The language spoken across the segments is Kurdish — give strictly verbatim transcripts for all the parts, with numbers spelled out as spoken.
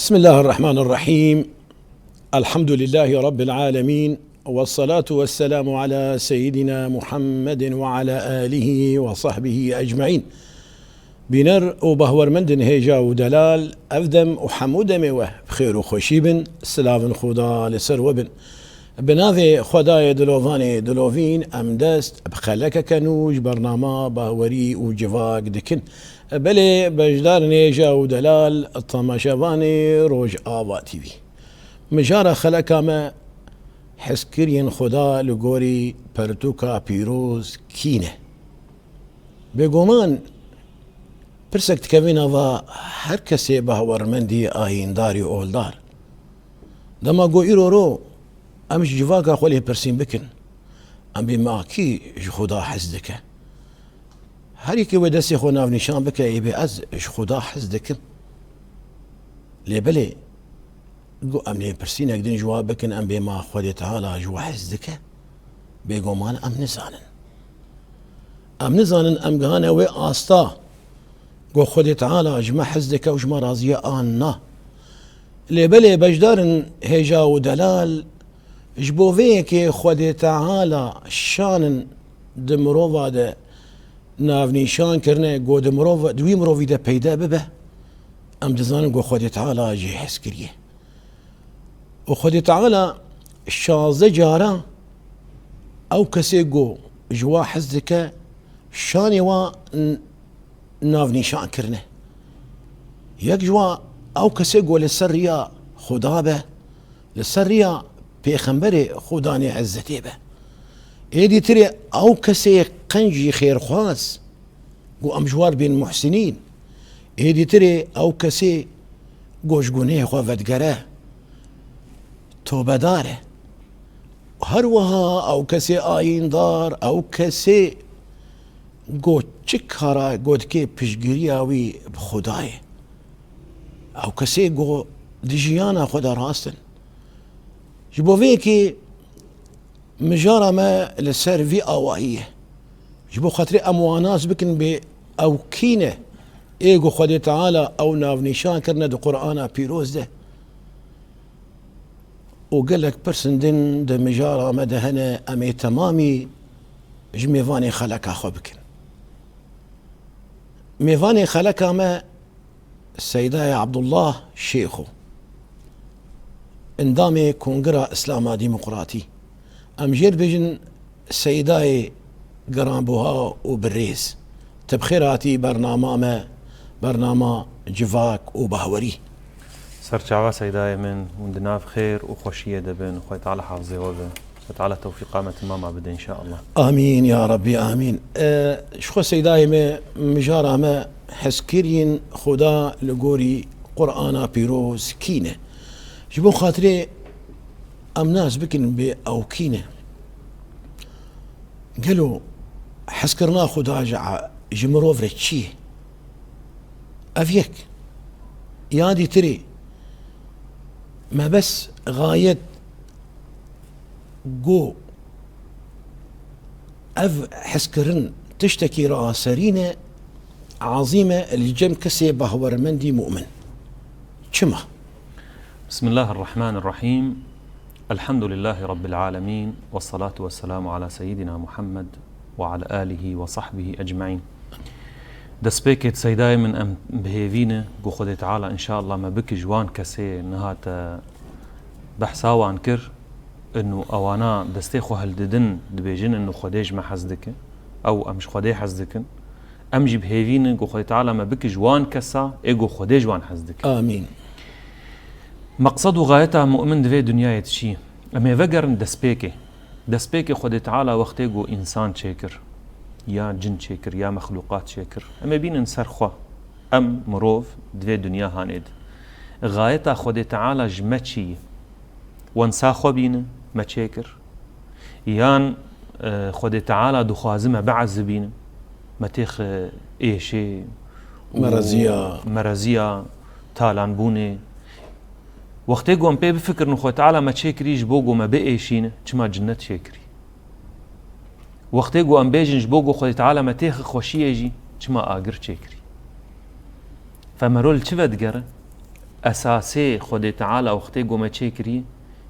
بسم الله الرحمن الرحيم. الحمد لله رب العالمين. والصلاة والسلام على سيدنا محمد وعلى آله وصحبه أجمعين. Bîner û bahwermendin hêja û delal, ev dem û hemû demê we bi xêr û xweşî bin, silavin Xuda li ser we bin. Bi navê Xwedayê dilovanê dilovîn, em dest bi xelekeke nû ji bernama Bahwerî û Civak dikin. Belê, beşdarên hêja û delal, temaşevanê Rojava T V. Mijara xeleka me, hezkiriyên Xuda li gorî pertûka pîroz kî ne? Bêguman pirsek dikeve nava her kesê bawermendî, ayîndarî, oldar. Dema ku îro ro em ji civaka xwe lê pirsîn bikin, em bê ma kî ji Xuda hez dike? Her yekê wê destê xwe navnîşan bike, ê bê ez ji Xuda hez dikim. Lê belê, ku em lê pirsînek din ji wa bikin, em bê ma Xwedê Teala ji we hez dike? Bêguman em nizanin. Em nizanin em gihane wê asta ku Xwedê Teala ji me hez dike û ji me razî ye an na. Lê belê beşdarin hêja û delal, ji bo vê yekê Xwedê Teala şanin di mirova de navnîşan kirine, ku di mirov, di wî mirovî de peyde bibe, em dizanin ku Xwedê Teala jê hez kiriye. Û Xwedê Teala şazdeh cara ew kesê ku ji wa hez dike, şanê wa n-, navnîşan kirine. Yek ji wa ew kesê ku li ser riya Xuda be, li ser riya Pêxemberê Xudanê ezzetê be. Êdî tirê ew kesê qencî xêrxwaz, ku em ji war bên muhsinîn. Êdî tirê ew kesê ku ji gunehê xwe vedigere, tobedar e. Her wiha ew kesê ayîndar, ew kesê ku çi kara ku dike piştgiriya wî bi Xuda ye. Ew kesê ku di jiyana xwe de rast in. Ji bo vê yekê mijara me li ser vî awayî ye. Ji bo xatirê em wan nas bikin bê ew kî ne, ê ku Xwedê Teala ew navnîşan kirine di Qur'ana Pîroz de. Û gelek pirsên din di mijara me de hene, em ê temamî ji mêvanê xeleka xwe bikin. Mêvanê xeleka me Seydayê Abdullah Şêxo, endamê Kongira Îslama Demokratî. Em jê dibêjin Seydayê giranbuha û birêz. Tu bi xêr hatî bernama me, bernama Civak û Bahwerî. Ser çava Seydayê min, hûn di nav xêr û xweşiyê de bin, Xwedê Teala hafizê we be. Xwedê Teala tewfîqa me temama bide înşaallah. Amîn ya Rabbî, amîn. E, ji xwe Seydayê me, mijara me hezkiriyên Xuda li gorî Qur'ana Pîroz kî ne? Ji bo xatirê em nas bikin bê ew kî ne? Gelo hezkirina Xuda ji, ji mirov re çi ye? Ev yek. Ya dîtirê, mebes, xayet, ku ev hezkirin tiştekî raserîn e, ezîm e li cem kesê bahwermendî mu'min. Çima? بسم الله الرحمن الرحيم. الحمد لله رب العالمين، والصلاة والسلام على سيدنا محمد وعلى آله وصحبه أجمعين. Destpêkê Seydayê min, em bi hêvî ne ku Xwedê Teala înşallah me bike ji wan kesê niha te behsa wan kir, inu ewana destê xwe hildidin, dibêjin inu Xwedê ji me hez dike, ew em ji Xwedê hez dikin. Em jî bi hêvî ne ku Xwedê Teala me bike ji wan kesa ê ku Xwedê ji wan hez dike. Amîn. Meqsed û xayeta mu'min di vê dinyayê de çi ye? Em ê vegerin destpêkê. Destpêkê Xwedê Teala wextê ku însan çêkir, ya cin çêkir, ya mexlûqat çêkir, em ê bînin ser xwe. Em mirov di vê dinya hanê de. Xayeta Xwedê Teala ji me çi ye? Wensa xwe bîne me çêkir? Yan, e, Xwedê Teala dixwaze me biezibîne, me têxe êşê û Mereziya. mereziya, talanbûnê? Wextê ku em pê bifikirin, Xwedê Teala me çêkirî ji bo ku me biêşîne, çima cinnet çêkirî? Wextê ku em bêjin ji bo ku Xwedê Teala me têxe xweşiyê jî, çima agir çêkirî? Fe mero li çi vedigere? esasê Xwedê Teala wextê ku me çêkirî,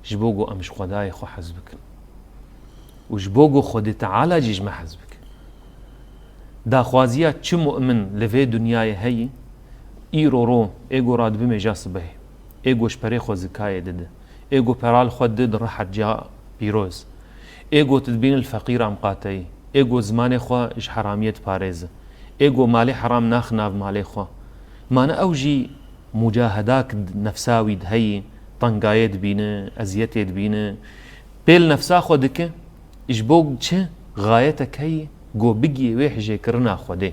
ji bo ku em ji Xwedayê xwe hez bikin. Û ji bo ku Xwedê Teala jî ji me hez bike. Daxwaziya çi mu'min li vê dinyayê heyî, îro ro, ê ku radibime ja sibehê, ê ku ji perê xwe zikayê dide, ê ku pera li xwe dide di riha ca pîroz, ê ku tu dibîne li feqîra miqateyî, ê ku zimanê xwe ji heramiyê diparêze, ê ku malê heram naxe nav malê xwe. Mane ew jî mucahedak nefsa wî diheyî, tengayê dibîne, eziyetê dibîne, pê li nefsa xwe dike, ji bo çi? Xayetek heyî, ku bigiyê wê hijêkirina Xwedê.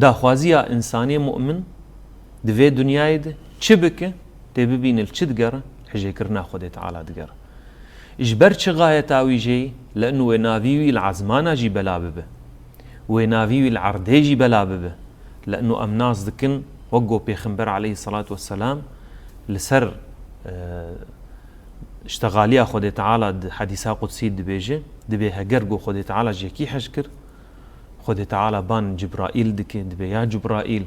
Daxwaziya însanê mu'min di vê dinyayê de çi bike, tê bibîne li çi digere, hijêkirina Xwedê Teala digere. Ji ber çi xayeta wî jê? Li inu wê navî wî li ezmana jî bela bibe. Wê navî wî li erdê jî bela bibe. Li inu em nas dikin, wek ku Pêxember aleyhisselatu vesselam li ser, e, ştexaliya Xwedê Teala di hedîsa qudsî dibêje, dibê heger ku Xwedê Teala ji yekî hez kir, Xwedê Teala ban Cibraîl dike, dibê ya Cibraîl,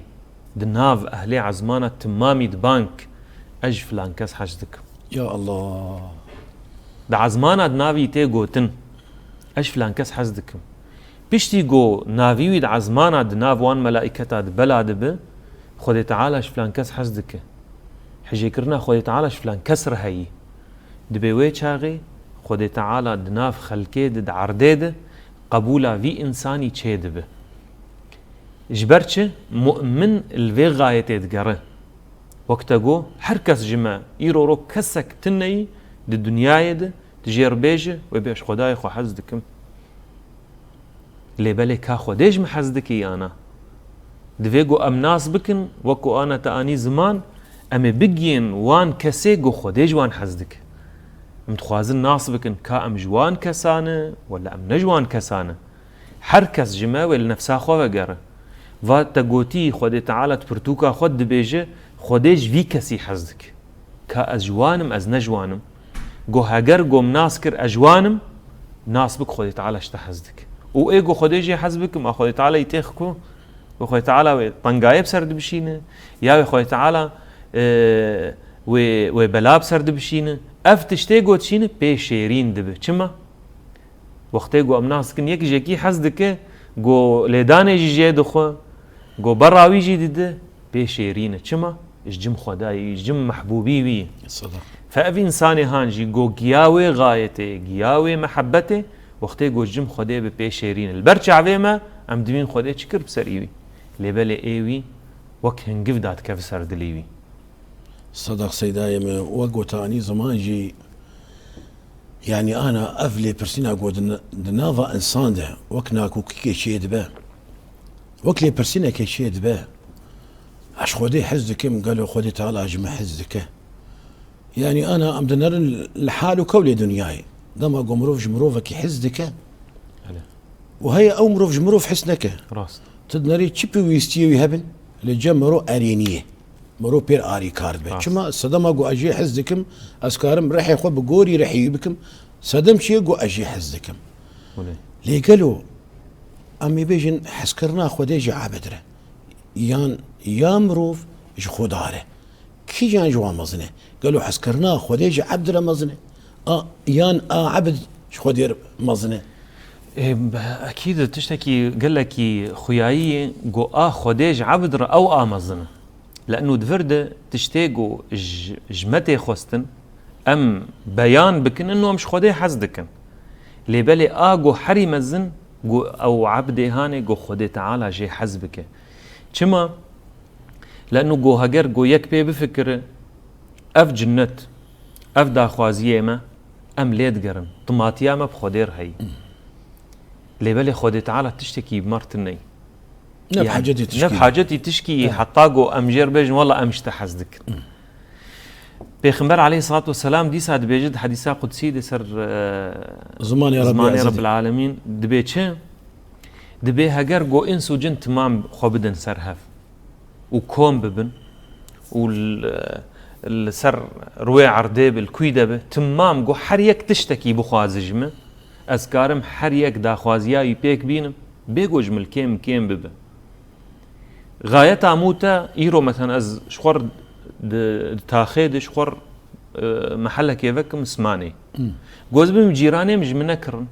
di nav ehlê ezmana timamî de bang, ez ji filan kes hez dikim. Ya Allah. Di ezmana di navî tê gotin, ez ji filan kes hez dikim. Piştî ku navî wî di ezmana di nav wan melaîketa di bela dibe, Xwedê Teala ji filan kes hez dike. Hijêkirina Xwedê Teala ji filan kes re heyî. Dibê wê çaxê Xwedê Teala di nav xelkê de, di erdê de qebûla vî însanî çê dibe. Ji ber çi? Mu'min li vê xayetê digere. Wek te got, her kes ji me îro ro kesek tune yî di dinyayê de, di jêr bêje, wê bê ez Xwedayê xwe hez dikim. Lê belê ka Xwedê ji me hez dike ya na? Divê ku em nas bikin, wek ku ana te anî ziman, em ê bigiyên wan kesê ku Xwedê ji wan hez dike. Em dixwazin nas bikin ka em ji wan kesan e, wela em ne ji wan kesan e. Her kes ji me wê li nefsa xwe vegere. Va te gotî Xwedê Teala di pirtûka xwe dibêje, Xwedê ji vî kesî hez dike. Ka ez ji wan im, ez ne ji wan im. Go heger go min nas kir, ez ji wan im, nas bik Xwedê Teala ji te hez dike. Û ê go Xwedê jê hez bikim, a Xwedê Teala yî têx ku, go Xwedê Teala wê tengayê bi ser dibişîne, ya wê Xwedê Teala, e, wê, wê bela bi ser dibişîne. Ev tiştê go dişîne, pê şêrîn dibe. Çima? Wextê ku em nas dikin, yek ji yekî hez dike, ku lêdanê jî jê dixwe, ku berra wî jî dide, pê şêrîn e. Çima? Ji cim Xwedayê wî, ji cim mehbûbî wî. Sedaq. Fe ev însanê han jî ku giya wê xayetê, giya wê mehebetê, wextê ku ji cim Xwedê bi pê şêrîn e. Li ber çavê me, em dibîn Xwedê çi kir bi serî wî. Lê belê ê wî wek hingiv dadikeve ser dilê wî. Sedaq Seydayê min, wek gotanî ziman jî, yanî ana ev lêpirsîna ku di, di nava însan de wek nakokîkê çê dibe, wek lêpirsînekê çê dibe, ez Xwedê hez dikim, gelo Xwedê Teala ji min hez dike? Yanî ana em dinerin li hal û kewlê dinyayê. Dema ku mirov ji mirovekî hez dike, Belê. û heye ew mirov ji mirov hez neke. Rast. Tu dinerî çi pêwîstiyê wî hebin, li cem mirov erêniyê. Mirov pêr arîkar dibe. Rast. Çima? Sedema ku ez jê hez dikim, ez karim rihê xwe bi gorî rihê wî bikim. Sedem çi ye ku ez jê hez dikim? Belê. Lê gelo em ê bêjin hezkirina Xwedê ji ebd re? Yan ya mirov ji Xweda re? Kîjan ji wan mezin e? Gelo hezkirina Xwedê ji ebd re mezin e? A, yan a ebd ji Xwedê re mezin e? Ê, be-, ekîd tiştekî gelekî xuyayî ye, ku a Xwedê ji ebd re ew a mezin e. Li eno di vir de tiştê ku ji, ji me tê xwestin, em beyan bikin, ino em ji Xwedê hez dikin. Lê belê a ku herî mezin, ku ew ebdê hanê ku Xwedê Teala jê hez bike. Çima? Leno go heger go yek pê bifikire, ev cinnet, ev daxwaziyê me, em lê digerin. Timatiya me bi Xwedê re heyî. Lê belê Xwedê Teala tiştekî bi me re tune yî. Ne bi Yani, hacetî tişkî ne bi ye. hacetî tişkî yî, Evet. heta go em jê re bêjin, "Wela em ji te hez dikin." Pêxember aleyhissalatu vesselam dîsa dibêje di hedîsa qudsî de ser, e, Zimanê Rabbil zimanê Ezîzî. Rabbil Alemîn, dibê çi? Dibê heger go ins û cin timam xwe bidin ser hev û kom bibin û li, li ser rûyê erdê bi, li kûy de bi, timam go her yek tiştekî bixwaze ji min, ez karim her yek daxwaziya wî pêk bînim, bê go ji min li kêm kêm bibe. Gayeta mû te îro, mesela ez ji xwe r-, di, di taxê de ji xwe r-, e, mehelekê vekim Smanê. Hmm. Goz bim cîranê min ji min nekirin.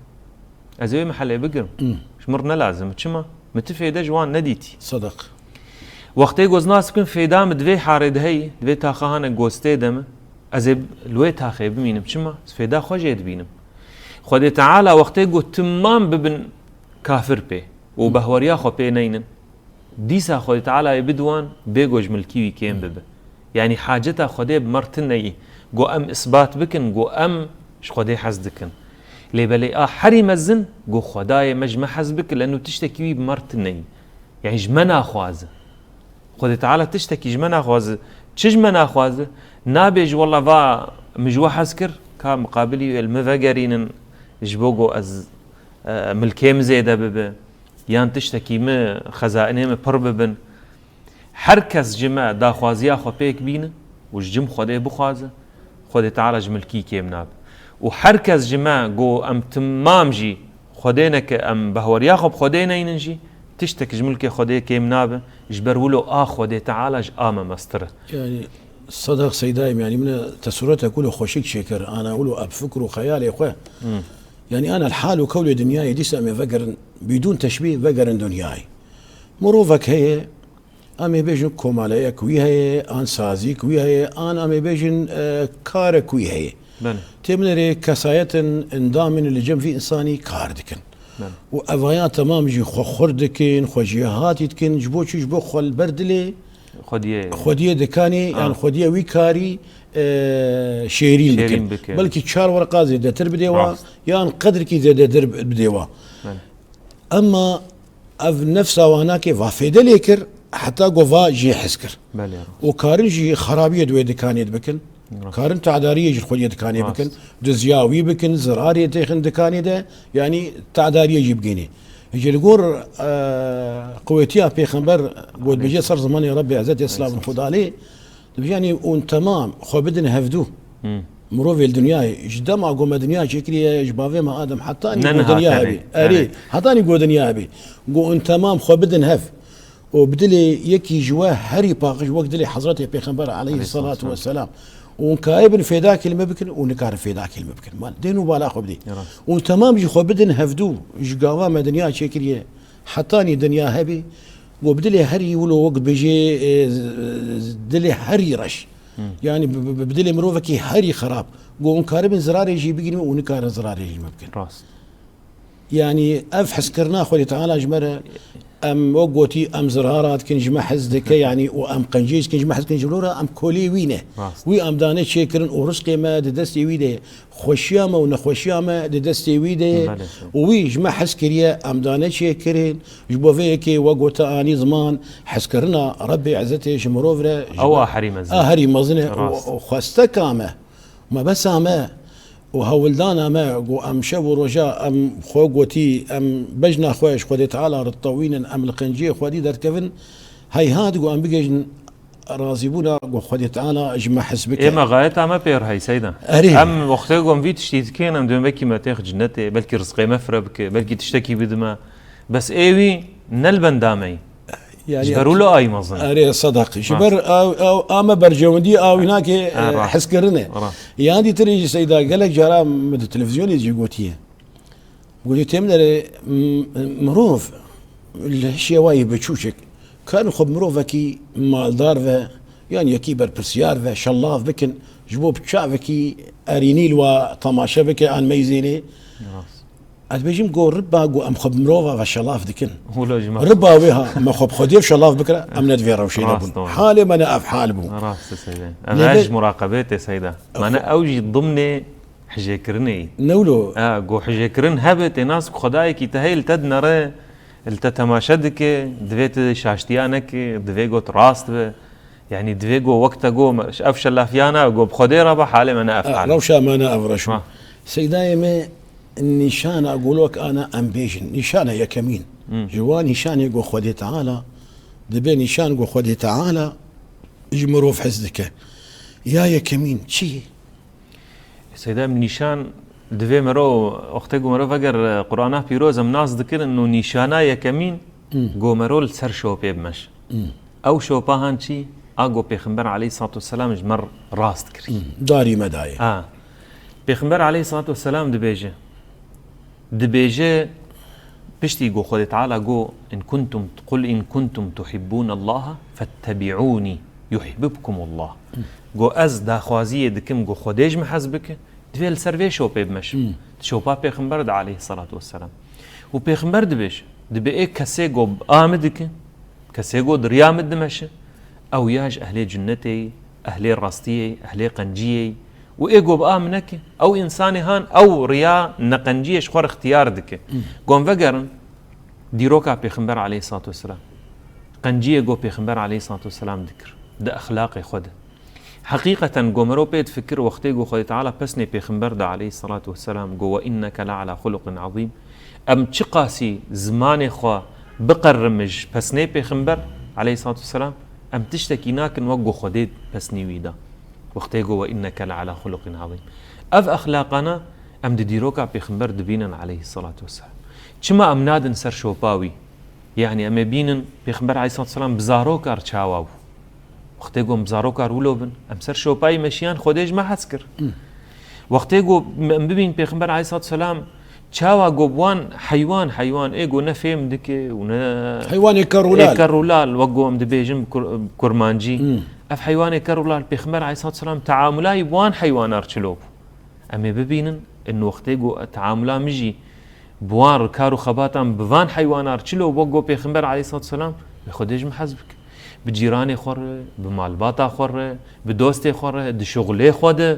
Ez ê wê mehelê bigirim. Hmm. Ji min r nelazim. Çima? Min ti fêde ji wan nedîtî. Sedeq. Wextê goz nas bikin fêda min di vê harê de heyî, di vê taxa hane gostê de min. Ez ê li wê taxê bimînim. Çima? Ez fêda xwe jê dibînim. Xwedê Teala wextê got timam bibin kafir pê û behweriya xwe pê neynin. Dîsa Xwedê Teala yê bidwan bê go ji milkî wî kêm bibe. Yanî haceta Xwedê bi mer tune yî. Go em isbat bikin, go em ji Xwedê hez dikin. Lê belê a herî mezin, go Xwedayê me ji me hez bike, leno tiştekî wî bi mer tune yî. Yanî ji me naxwaze. Xwedê Teala tiştekî ji me naxwaze. Çi ji me naxwaze? Nabêje wela va min ji we hez kir, ka miqabilî wê li min vegerînin, ji bo go ez, e, milkê min zêde bibe. Yan tiştekî min, xezainê min pir bibin. Her kes ji me daxwaziya xwe pêk bîne û ji cim Xwedê bixwaze, Xwedê Teala ji milkî kêm nabe. Û her kes ji me go em timam jî Xwedê neke, em behweriya xwe bi Xwedê neynin jî, tiştek ji milkê Xwedê kêm nabe, ji ber wilo a Xwedê Teala ji a me mestir e. Yani, Sedeq Seydayê min, yani, min te sûretek wilo xweşik çêkir, ana wilo ev fikr û xeyalê xwe. Hmm. Yani, ana hal û kewlê dinyayê dîsa em ê vegerin, bidûn teşbîh vegerin dinyayê. Mirovek heye, em ê bêjin komaleyek wî heye, an sazîk wî heye, an em ê bêjin, e, karek wî heye. Belê. Tê binêrê kesayetin endamên li cem vî insanî kar dikin. Belê. Û evaya temam jî xwe xurt dikin, xwe jêhatî dikin, ji bo çi? Ji bo xwe li ber dilê Xwediyê. Xwediyê dikanê, Ha. yan xwediyê wî karî, e, şêrîn Şêrîn bikin. bike. Belkî çar werqa zêdetir bidê wa, Rast. yan qedrikî zêdetir bidê wa. Belê. Emma ev nefsa wan nake, va fêde lê kir, heta go va jê hez kir. Belê, rast. Û karin jî xerabiyê di wê dikanê de bikin. Rast. Karin tedariyê ji xwediyê dikanê Rast. bikin. Dizya wî bikin, zirarê têxin dikanê de, yanî tedariyê jî bigênê. Ji li gor, e, qwetiya pêxember got bêje ser zimanê Rebbê Ezzetê Selam Xwedalê, Dibêje, yanî, hûn temam xwe bidin hevdû. Hmm. Mirovê li dinyayê, ji dema ku me dinya çêkiriye, ji bavê me Adem hetanî Ne ku niha dinya tenê. hebî. Erê, Yani. hetanî ku dinya hebî. Ku hûn temam xwe bidin hev. Û bi dilê yekî ji we herî paqij wek dilê Hezretê Pêxember aleyhisselatu Aleyhisselam. vesselam. Û hûn kayê bin fêdakî li me bikin û nikarin fêdakî li me bikin. Mal, dên û bala xwe bidî. Ya Rast. Hûn temam jî xwe bidin hevdû. Ji gava me dinya çêkiriye. Hetanî dinya hebî. Got, bi dilê herî wilo wek dibêjê, e, z-, z-, dilê herî reş. Hmm. Yani bi, bi, bi dilê mirovekî herî xerab. Got, hûn karibin zirarê jî bigînin û nikarin zirarê jî me bikin. Rast. Yani ev hezkirina Xwedê Teala ji me re, em wek gotî, em zirara dikin, ji me hez dike, yani û em qencî dikin, ji me hez dikin, ji wilo re em kolê wî ne. Rast. Wî em dane çêkirin û rizqê me di destê wî de ye. Xweşiya me û nexweşiya me di destê wî de ye. Belê. Û wî ji me hez kiriye, em dane çêkirin. Ji bo vê yekê we gote anî ziman, hezkirina Rebbê Ezzetê ji mirov re, ji Ew me a herî mezin. a herî mezin e. Û, Rast. û xwesteka me, mebesa me û hewldana me, ku em şev û roja em xwe gotî, em bejna xwe ji Xwedê Teala re ditewînin, em li qenciyê xwedî derdikevin, heyhat ku em bigihîjin razîbûna ku Xwedê Teala ji me hez bike. Ê me gayeta me pê re hey, Seyda. Erê. Em wextê ku em vî tiştî dikin, em dibên belkî me têx cinnetê, belkî rizqê me fire bike, belkî tiştekî bidime. Bes ê wî ne li benda me yî. Yani, Ji ber wilo ayî mezin e. Erê, Sedeq. Ji Rast. ber a, a, a me bercewendî a wî nake, Ha, e, rast. hezkirin e. Rast. Yan dîtir jî Seyda, gelek cara min di televîzyonê jî gotiye. Gotiye, tê min derê, m-, mirov li hişê wa yê biçûçik, karin xwe bi mirovekî maldar ve, yan yekî berpirsiyar ve şelav bikin, ji bo bi çavekî erînî li wa temaşe bike an meyzênê. Rast. Ez dibêjim, go riba, go em xwe bi mirova ve şelav dikin. Wilo ji me. Riba wê ha, me xwe bi Xwedê şelav bikira, em ne di vê rewşê de Rast bûn. doğru. Halê me ne ev hal bû. Rast e Seyda. Ev Lê her vê ji muraqebê tê Seyda. Mane ew jî dimnê hijêkirinê yî. Ne wilo. Ha, go hijêkirin hebe tê nas ku Xwedayekî te heye li te dinere, li te temaşe dike, divê tu şaştiya neke, divê got rast be. Yani divê go wek te go me, ev şelafiya ne, go bi Xwedê re be, halê me ne ev Ha, hal. rewşa me ne ev reş bû. Ha. Seydayê me nîşana gulok ana em bêjin. Nîşana yekemîn. Hmm. Ji wan nîşanê go Xwedê Teala, dibe nîşan go Xwedê Teala ji mirov hez dike. Ya yekemîn çi? Seyda, em nîşan divê mero, wextê ku mero veger, e, Qur'ana pîroz em nas dikirin û nîşana yekemîn Hmm. go mero li ser şopê bimeş. Ew şopa han çî, a go Pêxember aleyhissalatu vesselam ji me rast kirî. Darî me dayê. A. Pêxember aleyhissalatu vesselam dibêje, dibêje, piştî go Xwedê Teala go, "In kuntum, qul in kuntum tuhibbûnallaha fettebi'ûnî yuhbibkumullah." Go, "Ez daxwaziyê dikim, go Xwedê ji min hez bike." Divê li ser vê şopê bimeşim. Di şopa Pêxember de aleyhissalatu vesselam. Û Pêxember dibêje, dibê ê kesê go a min dike, kesê go di riya min dimeşe, ew ya ji ehlê cunnetê yî, ehlê rastiyê yî, ehlê qenciyê yî. Û ê go bi a min neke, ew însanê han, ew riya neqenciyê ji xwe re ixtiyar dike. Gon vegerin, dîroka Pêxember aleyhissalatu vesselam. Qenciyê go Pêxember aleyhissalatu vesselam dikir. Di exlaqê xwe de. Heqîqeten, go mero pê difikir, wextê go Xwedê Teala pesnê Pêxember da aleyhissalatu vesselam, go, "Ve inneke le ala xuluqin azîm." Em çiqasî zimanê xwe biqerrimij pesnê Pêxember aleyhissalatu vesselam, em tiştekî nakin wek go Xwedê pesnî wî da. Wextê go, "Ve inneke le ala xuluqin azîm." Ev exlaqana em di dîroka Pêxember dibînin aleyhissalatu vesselam. Çima em nadin ser şopa wî? Yanî em ê bînin, Pêxember aleyhissalatu vesselam bi zarokar çawa bû? Wextê go em bi zarokar wilo bin, em ser şopayî meşiyan Xwedê ji me hez kir. Wextê go em bibîn Pêxember aleyhissalatu vesselam çawa go bi wan heywan, heywan ê go ne fêm dike û ne Heywanê kerûlal. Ê kerûlal, wek go em dibêjin bi kur-, kurmancî. Ev heywanê kerûlal Pêxember aleyhissalatu vesselam teamulayî bi wan heywanar çilo bû? Em ê bibînin, in wextê ku teamula min jî bi wan kar û xebatan bi van heywanar çilo, wek ku Pêxember aleyhissalatu vesselam, wê Xwedê ji min hez bike. Bi cîranê xwe re, bi malbata xwe re, bi dostê xwe re, di şuxulê xwe de.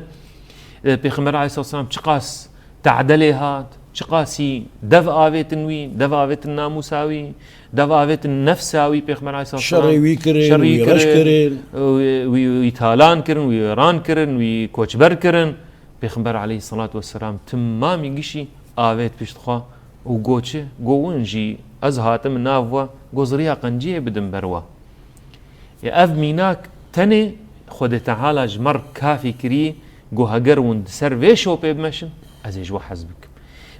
E, Pêxember aleyhissalatu vesselam çiqas te'delê hat, çiqasî dev avêtin wî, dev avêtin namûsa wî, dev avêtin nefsa wî, Pêxember aleyhissalatu vesselam şerê wî kirin, şerê wî wî reş kirin, kirin. Wî, wî, wî talan kirin, wî wêran kirin, wî koçber kirin. Pêxember aleyhissalatu vesselam timamî gişî avêt pişt xwe û go çi? Go win jî ez hatim nav we, go ziriya qenciyê bidim ber we. Ê ev mînak tenê Xwedê Teala ji me re kafî kirî, go heger win di ser vê şopê bimeşin, ez ê ji we hez bikim.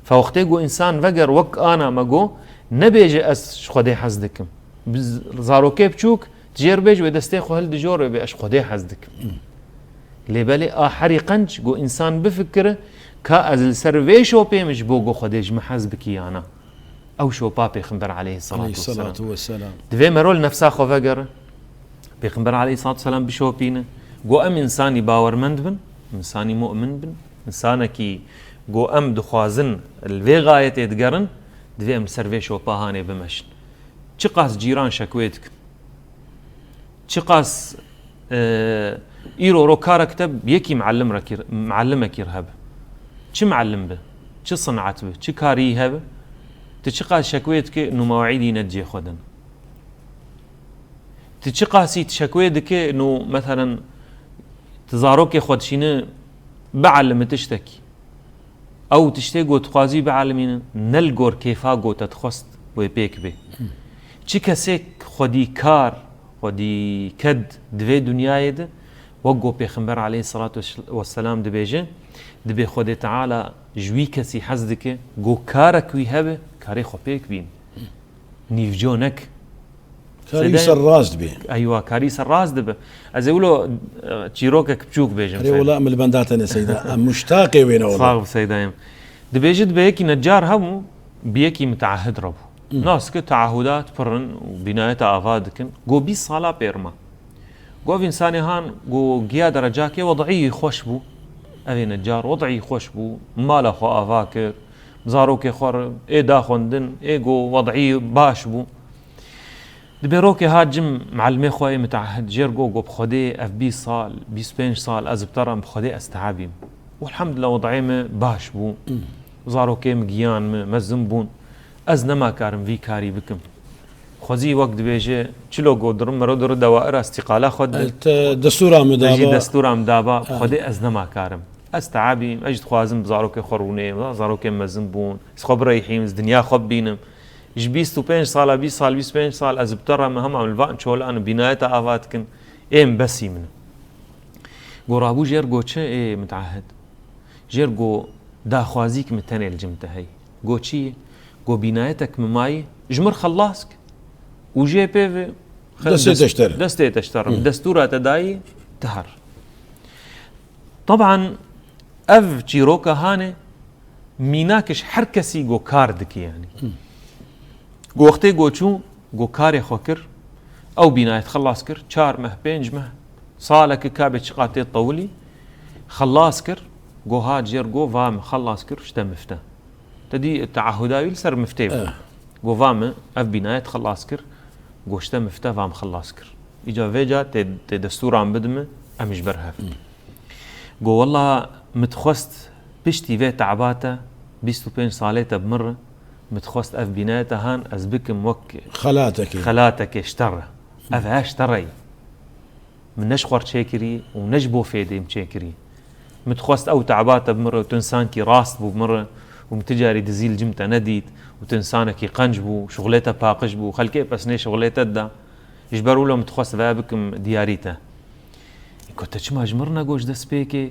Fe wextê go însan veger wek ana me go, nebêje ez ji Xwedê hez dikim. Bi z-, zarokê biçûk, Tu jê re bêj wê destê xwe hildijor wê bê ez ji Xwedê hez dikim. Lê belê a herî qenc ku însan bifikire ka ez li ser vê şopê min ji bo ku Xwedê ji min hez bikî ya na. Ew şopa Pêxember aleyhissalatu vesselam. Aleyhissalatu vesselam. Divê mero li nefsa xwe vegere. Pêxember aleyhissalatu vesselam bişopîne. Ku em însanî bawermend bin, însanî mu'min bin, însanekî ku em dixwazin li vê gayetê digerin, divê em li ser vê şopa hanê bimeşin. Çiqas cîran şekwê dikin. Çiqas, e, îro ro karek te yekî muallim re kir-, muallimekî re hebe. Çi muallim be, çi sinat be, çi karî hebe, tu çiqas şekwê dike, nû mew'îdî ne cê xwe din. Tu çiqasî tu şekwê dike, nû, meselen, tu zarokê xwe dişîne, bielimi tiştekî. Ew tiştê ku dixwazî bielmînin, ne li gor kêfa ku te dixwest wê pêk bê. Çi kesêk xwedî kar, xwedî ked di vê dinyayê de, wek ku Pêxember aleyhissalatu vesselam dibêje, dibê Xwedê Teala ji wî kesî hez dike, ku karek wî hebe, karê xwe pêk bîn. Nîvco nek. Karî Seyda ser rast bê. Eywa, karî ser rast dibe. Ez ê wilo, e, çîrokek biçûk bêjim, Erê Seyda. Wela, em li benda te ne, Seyda. Em muştaqê wê ne, wela. Sax bi, Seydayê min. Dibêje, dibe yekî necar hebû, bi yekî miteahid re bû. Nas ke teahudat pir in û bînayeta ava dikin. Go bîst sala pêrma. Go ev însanê han, go giya derecakê wed'î xweş bû. Evê necar wed'î xweş bû. Mala xwe ava kir. Zarokê xwe re ê da xwendin, ê go wed'î baş bû. Dibê rokê hat cim, mealimê xwe yê miteahid jêr go, go bi Xwedê ev bîst sal, bîst pênc sal ez bi te re em, bi Xwedê ez teabîm. Û elhamdulillah, wed'ê me baş bû. Zarokê me giyan me, mezin bûn. Ez nema karim vî karî bikim. Xwezî wek dibêje, çilo go dirim, mero diri dewaira îstîqala xwe di. El te destûra min daba. Destûra min daba, Xwedê ez nema karim. Ez teabîm, ez jî dixwazim zarokê xwe rûnê, zarokê mezin bûn. Ez xwe bireyhîm, ez dinya xwe bibînim. Ji bîst û pênc sala, bîst sal, bîst pênc sal ez bi te re me, hema em li van çolan bînayeta ava dikin, ê em besî min. Go rabû jêr go çi ê miteahid? Jêr go daxwazîk min tenê li cim te heye. Go çi ye? Go bînayetek min maye, ji mir xelas ke. Û jê pê ve Destê te ji te re. Destê te ji te re. Destûra te dayî, te her. Teban ev çîroka hanê mînak ji her kesî go kar dike yanî. Go wextê go çû, go karê xwe kir, ew bînayê xelas kir, çar meh, pênc meh, saleke kabe çiqa tê tewilî, xelas kir, go hat jêr go va min xelas kir, ji te mifte. Te dî teahuda wî li ser miftê bû. Eh. Go va min ev bînayê xelas kir, go ji te mifte va min xelas kir. Îca vêca tê, tê destûran bidime, em ji ber hev. Go wela min dixwest piştî vê teaba te, bîst û pênc salê te bi min re, min dixwest ev bînayê te han ez bikim wek Xelatekê. Xelatekê ji te re. Ev he ji te re ye. Min ne ji xwe re çêkirî û ne ji bo fêdê min çêkirî. Min dixwest ew teaba te bi min re û tu însankî rast bû bi min re û min ti carî dizî li cim te nedît û tu însanekî qenc bû, şixulê te paqij bû, xelkê pesnê şixulê te dida. Ji ber wilo min dixwest veye bikim diyarî te. Ê, got, te çima ji min re negot ji destpêkê?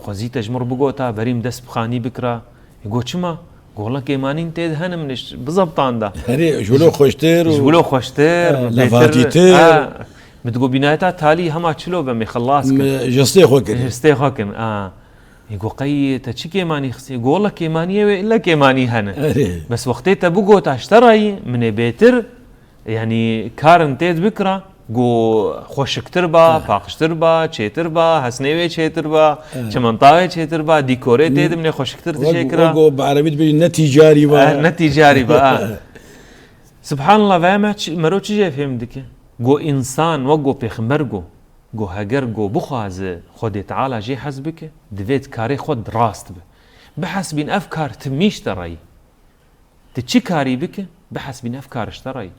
Xwezî te ji min re bigota, berî min dest bi xanî bikira. Ê, got, çima? Got, wela kêmanîn tê de hene, min ji bizebtan da. Herê, ji wilo xweştir û Ji wilo xweştir, Eh, bêtir, levatîtir. Ha, min digot, bînayeta talî hema çilo be, min xelas kir. Mi ji histê xwe kir. Ji histê xwe kir, ha. Ê, got, qey te çi kêmanî xistî? Got, wela kêmaniyê wê, illa kêmanî hene. Herê. Bes wextê te bigota ji te re yî, min ê bêtir Yanî karin tê de bikira, go xweşiktir ba, paqijtir ba, çêtir ba, hesnê wê çêtir ba, çimenta wê çêtir ba, dîkorê tê de min ê xweşiktir tê çêkira. Wek go bi erebî dibêjin ne tîcarî ba. Eh, ne tîcarî ba, ah. Subhanallah, vaya me çi, mero çi jê fêm dike? Go însan, wek go pêxember go, go heger go bixwaze Xwedê Teala jê hez bike, divê di karê xwe de rast be. Bihesbîn ev kar ti mîş te reyî. Tu çi karî bike, bihesbîn ev kar ji te re ye.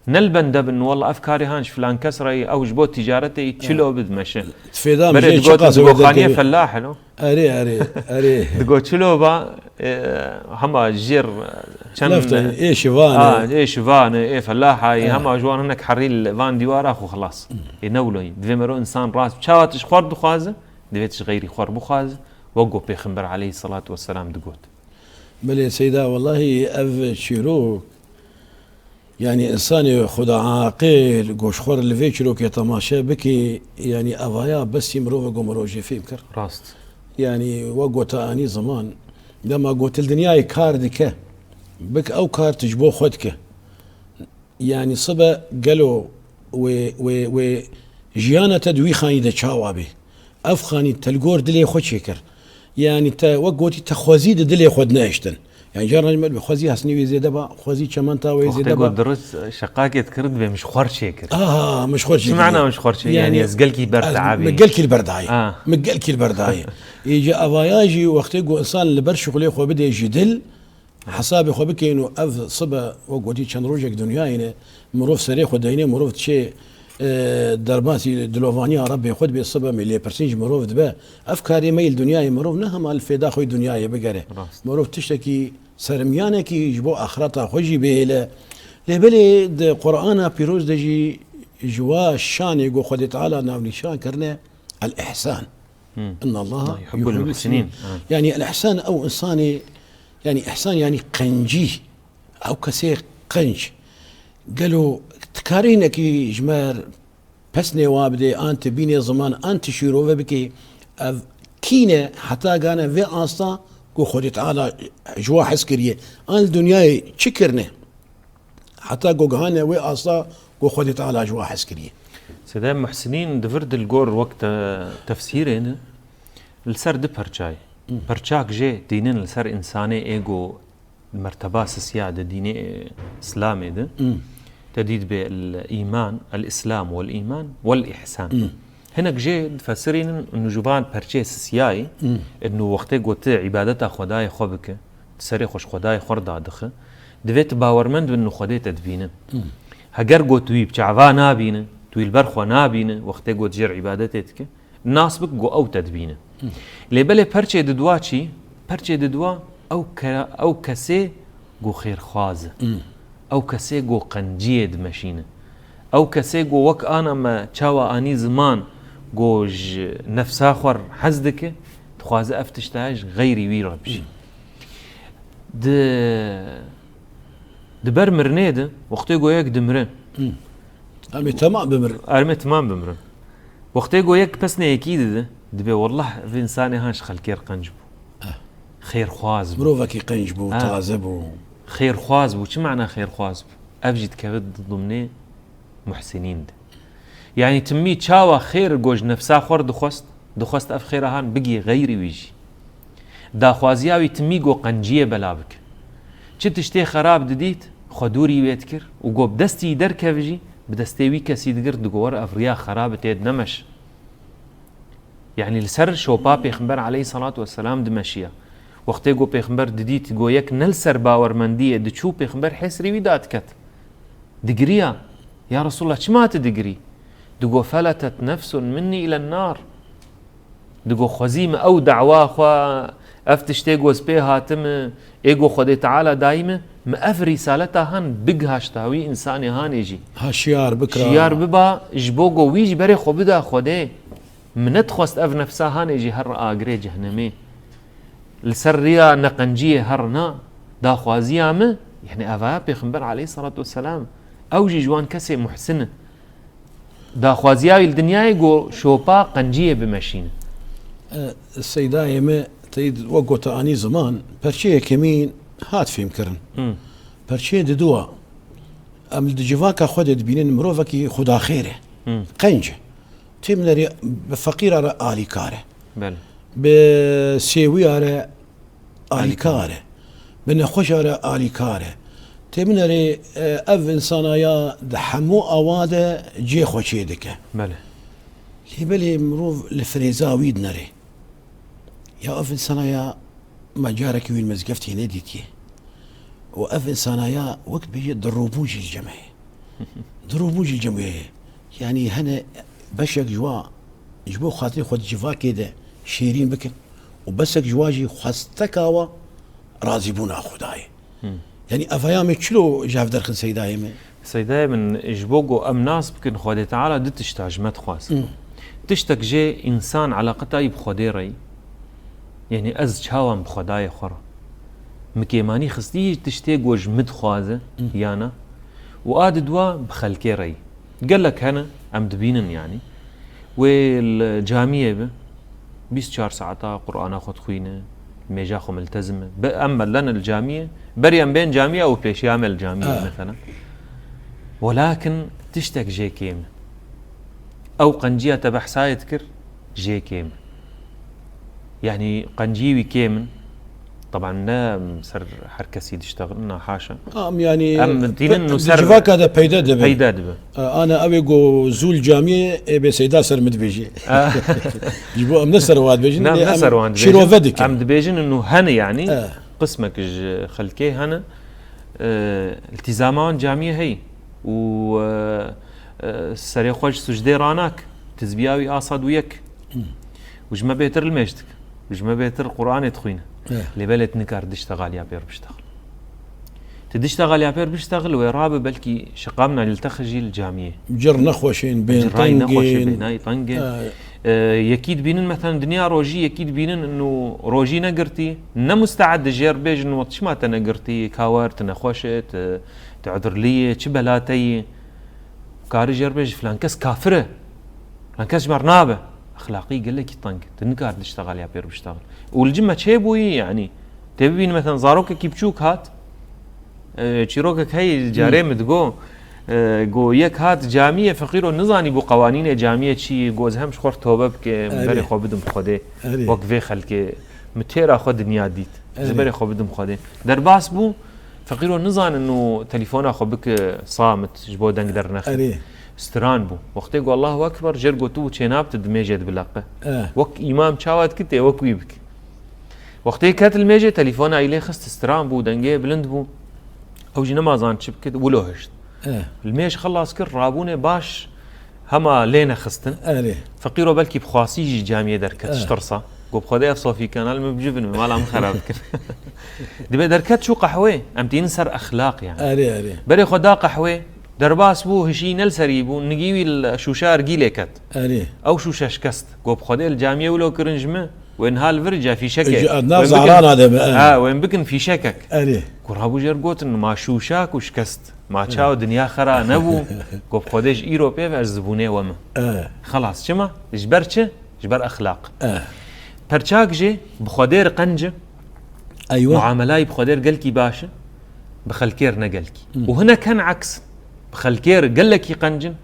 Ne li bende bin, wela ev karê han ji filan kes re ye, ew ji bo ticaretê ye, çilo bi dimeşe. Fêda Berê min jê digot, çiqas digot wê xaniyê derkevî. Fellah e lo. Erê, erê, erê. Digot çilo ba, e, hema jêr, e, çend Lefte, ê şivan e. Ha, ê şivan e, ê fellaha ye, Ha. hema ji wan hinek herî li van dîwara xwe xilas. Ê ne wilo ye. Divê mero însan rast. Çawa tu ji xwe re dixwaze, divê tu ji xeyrî xwe re bixwaze. Wek ku Pêxember aleyhisselatu vesselam digot. Belê Seyda, wellahî ev çîrok, yanî însanê xuda aqil, ku ji xwe re li vê çîrokê temaşe bike, yanî evaya besî mirov e ku mirov jê fêm kir. Rast. Yanî wek ku te anî ziman, dema ku tu li dinyayê kar dike, bik ew kar tu ji bo xwe dike. Yanî sibe gelo wê, wê, wê jiyana te di wî xanî de çawa bê? Ev xanî te li gor dilê xwe çêkir. Yanî te wek gotî te xwezî di dilê xwe de nehiştin. Yanî caran ji me dibê xwezî hesnî wê zêde ba, xwezî çementa wê Wextê zêde ba. Got dirit şeqakê dikir dibê min ji xwe re çêkir. Aha, min ji xwe re Çi çêkir. Mena min ji xwe re çêkir? Yanî Yanî ez gelkî ber ez, teabî. Min gelkî li ber dayê. Ah. Min gelkî li ber dayê. Ê, ji evaya jî wextê ku însan li ber şixulê xwe bidê ji dil, Hesabê xwe bikeyin û ev sibe, wek gotî, çend rojek dinyayê ne, mirov serê xwe deyne, mirov diçe, e, derbasî dilovaniya Rebbê xwe dibê, sibe me lêpirsîn ji mirov dibe. Ev karê me yê li dinyayê mirov ne hema li fêda xwe yê dinyayê bigere. Rast. Mirov tiştekî serimiyanekî ji bo axireta xwe jî bihêle. Lê belê di Qur'ana Pîroz de jî ji wa şanê ku Xwedê Teala navnîşan kirine, El-Ihsan. Hmm. Inna Allaha Allah yuhibbul yuhibbul muhsinin. Muhsinin. Ha. Yanî el-ihsan ew insanê, yanî ihsan yanî qencî. Ew kesê qenc. Gelo tu karî hinekî ji me pesnê wa bidê, an tu bînê ziman, an tu şîrove bikê. Ev kî ne heta gane vê asta ku Xwedê Teala ji wa hez kiriye. An li dinyayê çi kirine? Heta ku gihane wê asta ku Xwedê Teala ji wa hez kiriye. Seyda Muhsinîn di vir de li gor wek te tefsîrê ne li ser du perçayê. Hmm. Perçak jê tînin li ser însanê ê ku merteba sisiya di dînê Îslamê de. Hmm. Te dî dibê el îman, el îslam wel îman wel îhsan. Hmm. Hinek jê difesirînin û ji van perçê sisiyayî, Hmm. û wextê ku tu îbadeta Xwedayê xwe bike, tu serê xwe ji Xwedayê xwe re dadixe, divê tu bawermend bin û Xwedê te dibînin. Hmm. Heger ku tu wî bi çava nabîne, tu wî li ber xwe nabîne, wextê ku tu jê re îbadetê dike, nas bik ku ew te dibîne. Hmm. Lê belê perçê di dua çi? Perçê di dua ew ke-, ew kesê ku xêrxwaz e. Hmm. Ew kesê ku qenciyê dimeşîne. Ew kesê ku wek ana me çawa anî ziman ku ji nefsa xwe re hez dike, dixwaze ev tişta ji xeyrî wî re bijî. Di, di ber mirinê de, wextê ku yek dimire, Hmm. Em ê temam bimirin. Em ê temam bimirin. Wextê ku yek pesnê yekî dide, dibê, "Wallah, ev însanê han ji xelkê re qenc bû." Eh. Xêrxwaz bû. Mirovekî qenc bû, Ha. taze bû. Xêrxwaz bû. Çi mana xêrxwaz bû? Ev jî dikeve di dimnê muhsinîn de. Yanî timî çawa xêr go ji nefsa xwe re dixwest, dixwest ev xêra han bigî xeyrî wî jî. Daxwaziya wî timî go qenciyê bela bike. Çi tiştê xerab didît, xwe dûrî wê dikir û go bi destî derkev jî, bi destê wî kesî digir, digo, "Were ev riya xerabe tê dinemeş." Yanî li ser şopa Pêxember aleyhissalatu vesselam dimeşiya. Wextê go Pêxember didît, go yek ne li ser bawermendiyê diçû, Pêxember hêsrî wî dadiket. Digiriya, "Ya Resulallah, çima tu digirî?" Digo, "Feletet nefsun minni ilen nar." Digo, "Xwezî min ew dawa xwe, ev tiştê go ez pê hatime, ê go Xwedê Teala dayî min, min ev rîsaleta han bigihaşta wî însanê hanê jî." Ha şiyar bikira. Şiyar biba, ji bo go wî jî berê xwe bida Xwedê. Min nedixwest ev nefsa hanê jî her agirê cehnemê. Li ser riya neqenciyê her na, daxwaziya min, yani eva Pêxember aleyhissalatu vesselam, ew jî ji wan kesê muhsin e. Daxwaziya wî li dinyayê go şopa qenciyê bimeşîne. E, Seydayê me, teyid wek gota anî ziman, perçeyê kemîn hat fêmkirin. Hmm. Perçeyê diduwa, em li civaka xwe de dibînin mirovekî xudaxêr e. Hmm. Qenc e. Tê min derê bi feqîra re alîkar e. Belê. Bi sêwiya re alîkar e. Bi nexweşa re alîkar e. Tê min derê, e, ev însana ya di hemû awa de cihê xwe çêdike. Belê. Lê belê mirov li firêza wî dinere. Ya ev însana ya me carekî wî li mezgeftê nedîtiye. Û ev însana ya wek dibêje dirûbûn jî li cem heye. Dirûbûn jî li cem wê heye. Yanî hene beşek ji wa ji bo xatirê xwe di civakê de şêrîn bikin û besek ji wa jî xwesteka wa razîbûna Xwedayê. Hmm. Yanî evaya me çilo ji hev derxin Seydayê me? Seydayê min, ji bo ku em nas bikin Xwedê Teala du tişta ji me dixwaz. Hmm. Tiştek jê însan eleqeta wî bi Xwedê re yî. Yanî ez çawa me bi Xwedayê xwe re? Min kêmanî xistî tiştê ku ji min dixwaze, Hmm. ya na? Û a didwa bi xelkê re yî. Gelek hene, em dibînin yanî. Wê li camiyê bi, bîst çar saeta Qur'ana xwe dixwîne, mêja xwe miltezim e. Bi, em melen li camiyê, berî em bên camiyê ew pêşiya me li camiyê, Ah. mesela. Welakin tiştek jê kêm e. Ew qenciya te behsayê dikir, jê kêm e. Yanî qenciyê wî kêm in. Teban ne ser her kesî diştexilin, na haşa. Am, yanî, Em pe-, tînin nû di ser civaka de peyde dibe. Peyde dibe. E, ana ew ê go zû li camiyê ê bê Seyda ser min dibêjî. E. Ji bo em ne ser wan dibêjin, Ne, em lê ne em ser wan dibêjin. şîrove dikin. Em dibêjin nû hene yanî, E. qismek ji xelkê hene, e, iltîzama wan camiyê heyî û, e, e, serê xwe ji sucdê ranak, tizbiya wî a sed û yek. Hmm. Û ji me bêtir li mêj dike. Û ji me bêtir Qur'anê dixwîne. Eh. Lê belê tu nikar diştexaliya pêr biştexil. Tu diştexaliya pêr biştexil wê rabe belkî şiqamna li tex jî li camiyê. Cir nexweşên, bên Ciray nexweşê, tengên. bênayî tengê. Eh. Ee, yekî dibînin, mesela dinya rojî, yekî dibînin û rojî negirtî, ne musteed di jêr bêjin, we çima te negirtî, ka wer, tu nexweş e, tu, tu udirlî yê, çi bela te yî. Karî jêr bêjî, filan kes kafir e. Filan kes ji me re nabe. Exlaqî gelekî teng. Tu nikar diştexaliya pêr biştexil. Û li cim me çêbûyî, yanî. Tê bibînin, mesela, zarokekî biçûk hat. E, çîrokek heyî, carê Hmm. min digo. E, go yek hat camiyê, feqîro nizanî bû qewanînê camiyê çi yî. Go ez hem ji xwe re tobe bike, Erê. berê xwe bidim Xwedê. Erê. Wek vê xelkê. Min têra xwe dinya dît. Ji Erê. berê xwe bidim Xwedê. Derbas bû. Feqîro nizanin û telefona xwe bike samit ji bo deng dernexin. Erê. Stran bû. Wextê ku Allahu Ekber, jêr gotibû çênab tu di mêjê de bileqe. Eh. Wek îmam çawa dikit, tê wek wî bike. Wextê ket li mêjê, telefona wî lê xist, stran bû, dengê bilind bû. Ew jî nema zan çi bikit, wilo hişt. Eh. Li mêj xelas kir, rabûnê baş hema lê nexistin. Erê. Feqîro belkî bi xwasî jî camiyê derket, Eh. ji tirsa. Got, "Xwedê ev sofî kenal min bicivin, min mala min xerab kir." Dibê derket çû qehwê, em tînin ser exlaq yani. Erê, erê. Berê xwe da qehwê, derbas bû, hişî ne li serî bû, nigî wî li şûşa ergîlê ket. Erê. Ew şûşe şikest. Got, "Bi Xwedê li camiyê wilo kirin ji min, Wên hal vir ca fîşekê. Ji nav zahrana de be. Ha, wên bikin fîşekek. Erê. Ku rabû jêr gotin, ma şûşak û şikest. Ma çaw dinya xera nebû. Ku bi Xwedê ji îro pê ve ez zibûnê we me. Xelas, çima? Ji ber çi? Ji ber exlaq. Perçak jî bi Xwedê re qenc e. Eywa. Muamelayî bi Xwedê re gelkî baş e. Bi xelkê re ne gelkî. Û hinek hen aks. Bi xelkê re gelekî qenc in.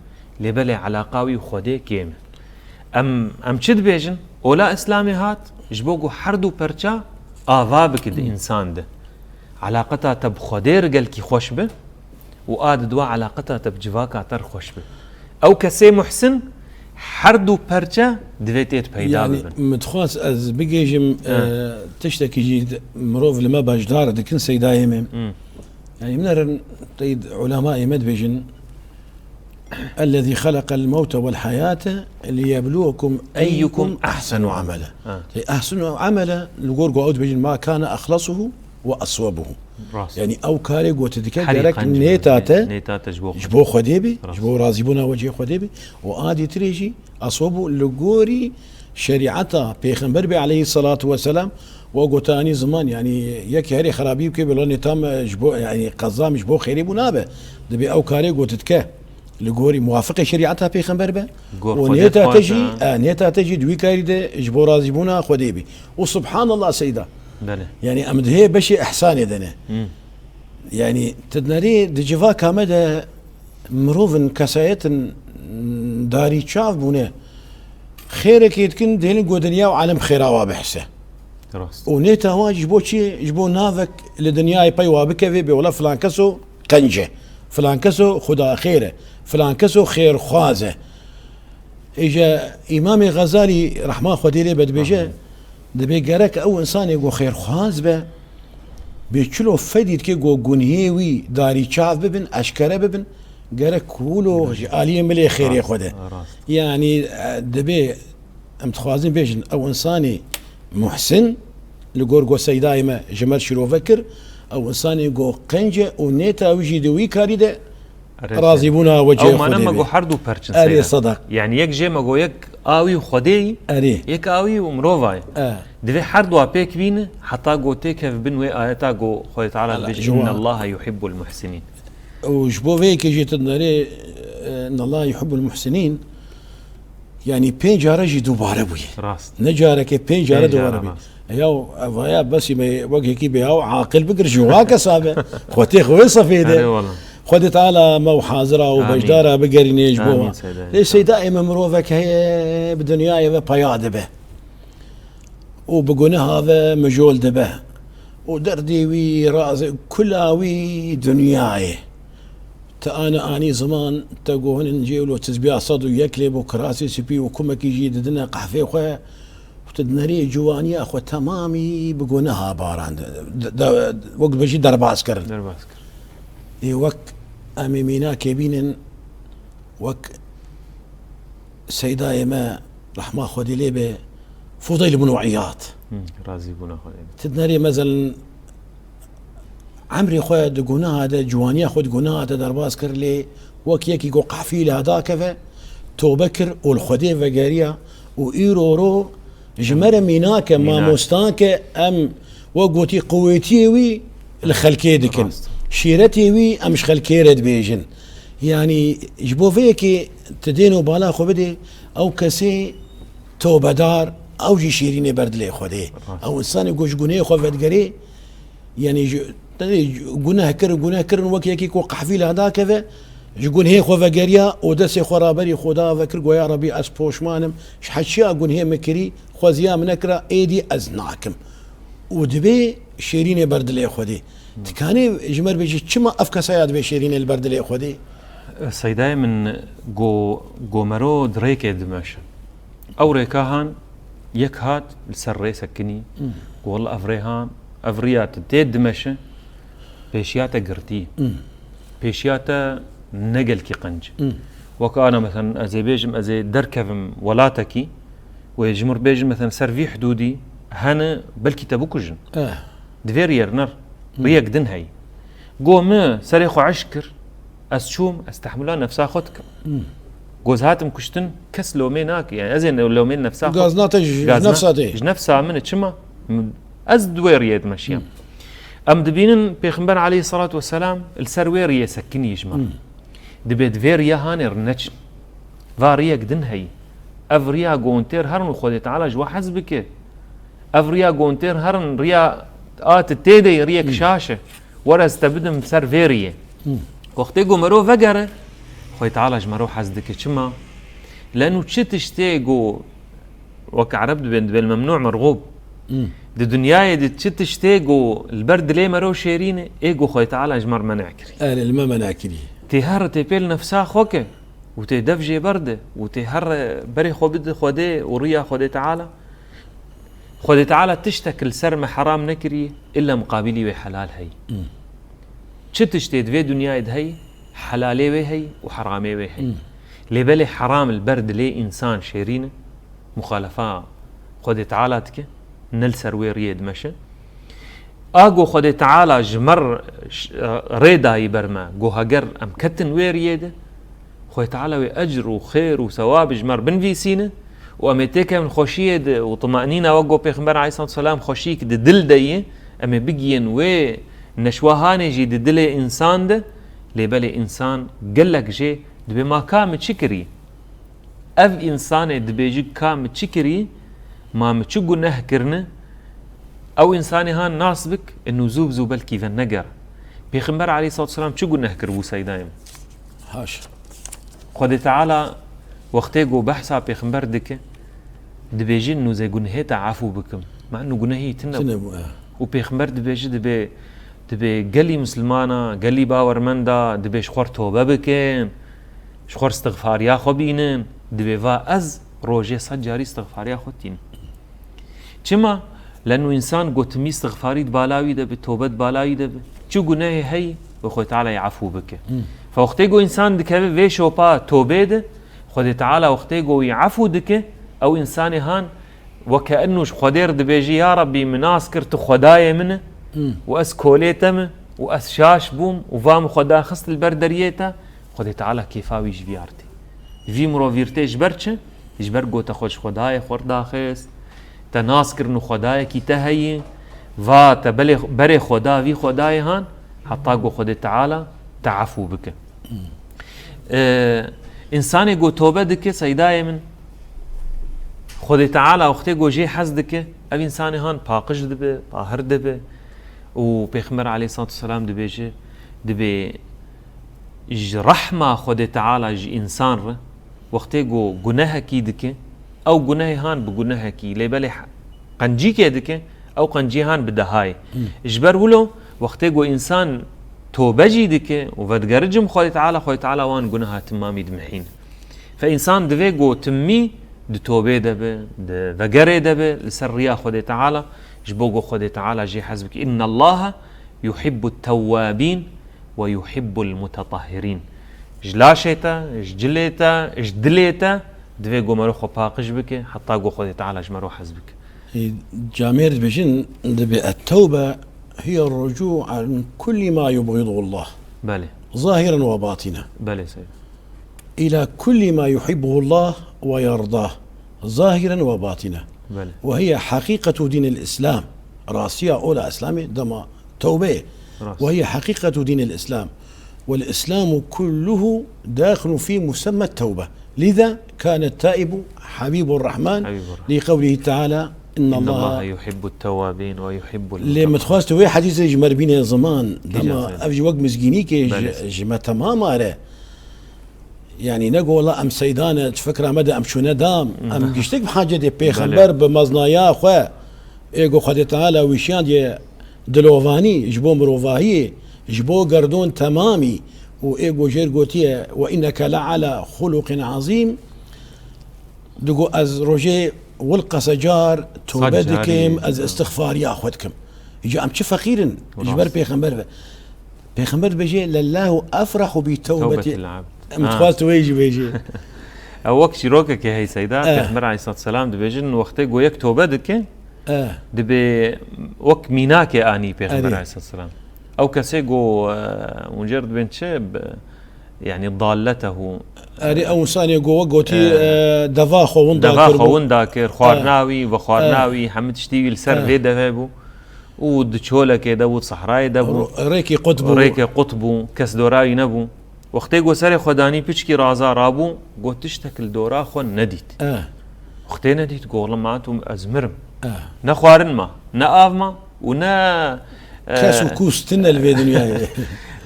Lê belê elaqa wî û Xwedê kêm e. Em, em çi dibêjin? Ola Îslamê hat, ji bo ku her du perça ava bike di însan de. Elaqeta te bi Xwedê re gelkî xweş be û a di dua elaqeta te bi civaka te re xweş be. Ew kesê muhsin her du perçe divê tê peyda bibin. Yanî, min dixwast ez bigêjim, e, tiştekî jî mirov li me beşdar dikin, seydayê min. Yanî, min erin, teyid ulemayê me dibêjin, "Ellezî xeleqel mewte wel heyate liyebluwekum eyyukum ahsenu amela." Teyid ahsenu amela, li gor ku ew dibêjin, "Ma kane exlasuhu ve eswebuhu." Rast. Yanî ew karê ku tu dike gerek nêta te ji bo Xwedê bî, ji bo razîbûna wecihê Xwedê bî û a dîtirê jî eswebu li gorî şerîeta Pêxember bê aleyhî selatu weselam. Wa gotanî ziman, yanî yekî herê xerabî bike, bê lo nêta me ji bo, yanî qeza min ji bo xêrê bû nabe. Dibê ew karê ku tu dike li gorî muwafiqê şerîeta Pêxember be. Û nêta te jî, e, nêta te jî di wî karî de ji bo razîbûna Xwedê bî. Û subhanallah seyda. Belê. Yanî em di hê beşê ihsanê de ne. Yanî tu dinerî di civaka me de mirovin, kesayetin darî çav bûne. Xêrekê dikin, dêlin ku dinya û alem xêra wa bihse. Rast. Û nêta wa ji bo çi? Ji bo navek li dinyayê pey wa bikeve, bê wela filan keso qenc e. Filan keso xuda xêr e. Filan keso xêrxwaz e. Îja Îmamê Xezalî rehma Xwedê lê be dibêje, dibê gerek ew însanê ku xêrxwaz be, bê çilo fedî dike ku gunhê wî darî çav bibin, eşkere bibin, gerek wilo ji aliyê milê xêrê xwe de. Rast, rast. Yanî, e, dibê em dixwazin bêjin, ew însanê muhsin, li gor ku seydayê me ji me şîrove kir, ew însanê ku qenc e û nêta wî jî di wî karî de Erê, razîbûna wecihê Xwedê bê. Ew mane me got her du perçin. Erê, seyda. Sedak. Yanî yek jê me got yek a wî û Xwedê yî, erê, yek a wî û mirova ye. E. Divê her dua pêk bîne, heta got têkeve bin wê ayeta got Xwedê Teala dibêje, "Înnellahe yuhibbul muhsinîn." Û ji bo vê yekê jî tu dinerê, e, "Înnellahe yuhibbul muhsinîn", yanî pênc care jî dubare bûye. Rast. Ne carekê, pênc care dubare bûye. Pênc care, rast. Yaw, evaya besî me wek yekî bê yaw aqil bigir ji wa kesa be. Xwetê xwe wê sefê de. Erê wala. Xwedê Teala me û hazira û beşdara bigerînê ji bo. Amîn, seyda. Lê seyda ê me mirovek heye bi dinyayê ve peya dibe. Û bi guneha ve mijol dibe. Û derdê wî, razê, kula wî dinyayê. Te ane anî ziman, te gohinin cêwlo tizbiya sed û yek lê bo kirasê sipî û kumekî jî didine qehfê xwe. Û tu dinerê ciwaniya xwe temamî bi guneha baran de, de, de, wek dibêjî derbas kirin. Derbas kirin. Ê wek em ê mînakê bînin, wek seydayê me, rehma Xwedê lê be, Fudeyl ibn Îyad. Hı, razî bûna Xwedê be. Tu dinerê mezelen emrê xwe di gunaha de, ciwaniya xwe di gunaha de derbas kir, lê wek yekî ku qehfî li heda keve, tobe kir û li Xwedê vegeriya û îro ro ji me re mînak e, mamosta ke, em wek gotî quwêtiyê wî li xelkê dikin. Rast. Şîretê wî em ji xelkê re dibêjin. Yanî ji bo vê yekê tu dên û bala xwe bidê, ew kesê tobedar, ew jî şêrînê ber dilê Xwedê. Rast. Ew însanê ku ji gunehê xwe vedigerê, yanî ji, tenê guneh kirin, guneh kirin, wek yekî ku qehfî li heda keve, ji gunehê xwe vegeriya û destê xwe raberî Xweda vekir, got, "Ya Rebî, ez poşman im, ji heçiya gunehê min kirî, xweziya min nekira, êdî ez nakim." Û dibê şêrînê ber dilê Xwedê. Dikanê ji me re bêjî, çima ev kesaya dibê şêrînê li ber dilê Xwedê? Seydayê min, go-, gomero di rêkê dimeşe. Ew rêka han, yek hat li ser rê sekinî, Hmm. Got, "Walla ev rê han, ev riya te tê dimeşe, pêşiya te girtî. Hmm. Pêşiya te ne gelkî qenc." Hmm. Wek ana, meselen, ez ê bêjim, ez ê derkevim welatekî, wê ji min re bêjin, meselen, ser vî hidûdî hene, belkî te bikujin. Eh. Di vê riyê re ner. Hmm. Riyek din heyî. Go min serê xwe eşk kir, ez çûm, ez tehmila nefsa xwe dikim. Hmm. Goz hatim kuştin, kes lomê nake. Yani ez ê lomê nefsa xwe Gaz nate ji, ji gaz na-, nefsa tê. Ji nefsa min e, çima? M-, ez di wê riyê dimeşiyam. Em dibînin Pêxember aleyhissalatu vesselam li ser wê riyê sekinî ji me. Dibê di vê riya hanê re neçin. Va riyek din heyî. Ev riya gon têr herin û Xwedê Teala ji we hez bike. Ev riya gon têr herin riya a tu tê de yî riyek şaş e. Were ez te bidim ser vê riyê. Wextê ku mero vegere, Xwedê Teala ji mero hez dike. Çima? Leno çi tiştê ku, wek Ereb dibên, dibên memnû mergûb. Di dinyayê de çi tiştê ku li ber dilê mero şêrîn e, ê ku Xwedê Teala ji me re menê kirî. Erê, li me menê kirî. Tê here tê pê li nefsa xwe ke û tê dev jê berde û tê here berê xwe bide Xwedê û riya Xwedê Teala. Xwedê Teala tiştek li ser me heram nekiriye, illa muqabilî wê helal heyî. Çi tiştê di vê dinyayê de heyî, helalê wê heyî û heramê wê heyî. Lê belê heram li ber dilê însan şêrîn e, muxalefa Xwedê Teala dike, ne li ser wê riyê dimeşe. A ku Xwedê Teala ji me re ş-, rê dayî ber me, ku heger em ketin wê riyê de, Xwedê Teala wê ecr û xêr û sewab ji me re binivîsîne û em ê têkevin xweşiyê de û timenîna, wek ku Pêxember aleyhisselatu vesselam xweşiyek di dil de ye, em ê bigiyên wê neşwehanê jî di dilê însan de, lê belê însan gelek jê dibê ma ka min çi kirî? Ev însanê dibêjî ka min çi kirî, ma min çi guneh kirine, ew însanê han nas bik, inu zû bi zû belkî venegere. Pêxember aleyhisselatu vesselam çi guneh kiribû seydayê min? Haşa. Xwedê Teala wextê ku behsa Pêxember dike, dibêjin nûzê gunehê te efû bikim. Ma inu gunehî tune bû. Tune bû, e. Û Pêxember dibêje, dibê, dibê gelî misilmana, gelî bawermenda, dibê ji xwe re tobe bikin, ji xwe re istixfariya xwe bînin, dibê va ez rojê sed carî istixfariya xwe tînim. Çima? Leno însan gotimî istixfarî di bala wî de bi, tobe di bala wî de bi. Çi gunehê heyî, wê Xwedê Teala yê efû bike. Fe wextê ku însan dikeve vê şopa tobê de, Xwedê Teala wextê ku wî efû dike, ew însanê han weke enno ji Xwedê re dibêjî, ya Rabbî, min nas kir tu Xwedayê min e û ez kolê te me û ez şaş bûm û va min Xweda xist li ber deriyê te, Xwedê Teala kêfa wî ji vî artê. Vî mirovîrtê ji ber çi? Ji ber gote xwe ji Xwedayê xwe daxist. Te nas kirin û Xwedayekî te heyî. Va te belê, berê Xweda vî Xwedayê han, heta ku Xwedê Teala te efû bike. Ee, însanê ku tobe dike, seydayê min, Xwedê Teala wextê ku jê hez dike, ev însanê han paqij dibe, tahir dibe. Û Pêxember aleyhissalatu vesselam dibêje, dibê ji rehma Xwedê Teala ji însan re, wextê ku gunehekî dike, ew gunehê han bi gunehekî, lê belê he-, qencîkê dike, ew qencî han bi dehayê. Ji ber wilo, wextê ku însan tobe jî dike û vedigere cem Xwedê Teala, Xwedê Teala wan guneha timamî dimihîne. Fe însan divê ku timî di tobê de be, di vegerê de be, li ser riya Xwedê Teala, ji bo ku Xwedê Teala jê hez bike. Innallaha yuhibbut tewwabîn we yuhibbul mutetahhirîn. Ji laşê te, ji cilê te, ji dilê te, divê ku mero xwe paqij bike, heta ku Xwedê Teala ji mero hez bike. Camêr dibêjin, dibê et-tewbe hiye rucû an kulli ma yubgidullah. Belê. Zahiren ve batinen. Belê, seyîd. Ila kulli ma yuhibbuhullah ve yerdah. Zahiren ve batinen. Belê. Ve hiye haqiqetu dinil Islam. Rastiya ola Islamê dema tewbe ye. Rast. Ve hiye haqiqetu dinil Islam. Vel Islamu kulluhu daxilun fi musemma tewbe. Lida kane taibu Habibur Rahman. Habibur Rahman. Li qewlihi teala, innallaha yuhibbut tewwabin ve yuhibbul mutetahhirin. Lê min dixwest wê hedîsê ji me re bîne ziman. Dema ev jî wek mizgînîkê ji, ji me temam are. Yanî ne ku wela em seydan e, di fikra me de em çûne dam. Em giştik bi hacetê pêxember, bi meznaya xwe. Ê ku Xwedê Teala wî şiyandiye dilovanî ji bo mirovahiyê, ji bo gerdon temamî û ê ku jêr gotiye, "Ve inneke le ala xuluqin azîm." Digo, ez rojê wil qesecar tobe dikim, ez istixfariya xwe dikim. Îca em çi feqîr in ji ber pêxember ve. Pêxember dibêje, "Lellahu efrahu bi tewbeti." Tewbetil abd. Em dixwest wê jî bêjî. Ew wek çîrokekê hey seyda, Pêxember aleyhissalatu vesselam dibêjin, wextê ku yek tobe dike, dibê wek mînakê anî Pêxember aleyhissalatu vesselam. Ew kesê ku, e, hûn jê re dibên çi, bi, yanî dalletehu, Erê, ew însanê ku we gotî, e, e, deva xwe winda deva kir xwe bû. Winda kir, xwarina wî, vexwarina wî, hemî tiştî wî li ser vê devê bû. Û di çolekê de bû, di sehrayê de bû. Rêkê qut bû. Rêkê qut bû, kes dora wî nebû. Wextê ku serê xwe danî piçkî raza rabû, got, tiştek li dora xwe nedît. Eh. Wextê nedît, got, wela ma tu ez mirim. Eh. Ne xwarin ma, ne av ma û ne, e, kes û kûst tune li vê dinyayê.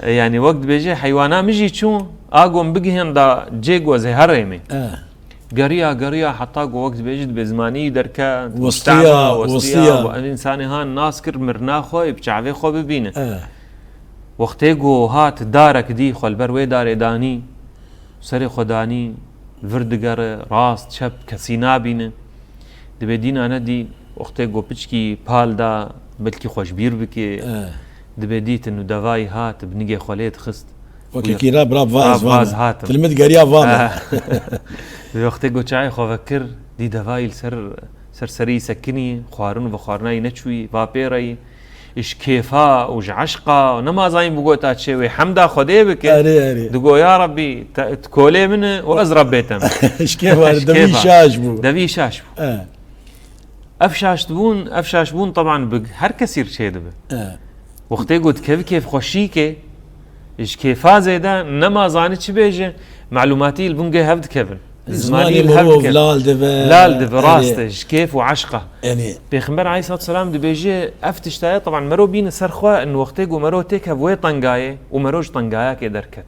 E, yanî wek dibêje, heywana min jî çû, a got bigihên da cê ku ez ê herêmê. Eh. Geriya, geriya, heta ku wek dibêje, dibê zimanî wî derket, Westiya, mustema, westiya, westiya. Û ev însanê han nas kir, mirina xwe, bi çavê xwe bibîne. Eh. Wextê ku hat darek dî, xwe li ber wê darê danî, serê xwe danî, vir digere, rast, çep, kesî nabîne. Dibê dîna nedî, wextê ku piçkî pal da, belkî xwe ji bîr bike. Eh. Dibê dîtin û devayî hat, bi nigê xwe lê dixist. Wekî kîra bira vaz, vaz hatim. Til min digeriya vame. Ah. Dibê wextê ku çayê xwe vekir, dî devayî li ser, ser serî sekinî, xwarin û vexwarinayî neçûyî, va pê reyî. Ji kêfa û ji eşqa, nema zanî bigota çê wê hemda Xwedê bike. Erê, erê. Digo, ya Rabbî, te, tu kolê min e û ez Rebbê te me. Ji kêfa, ji devî kêfa. Şaş bû. Devî şaş bû. Eh. Ev şaşbûn, ev şaşbûn teban bi her kesî re çêdibe. Eh. Wextê ku dikeve kêfxweşîkê, ji kêfa zêde nema zanî çi bêje, malûmatî li bingê hev dikevin. Zimanî li hev mirov dikevin. Lal dibe. Lal dibe, erê. Rast e, ji kêf û eşqa. Erê. Pêxember aleyhisselatu selam dibêje, ev tiştaya, teban mero bîne ser xwe, in wextê ku mero têkev wê tengayê û mero ji tengayakê derket.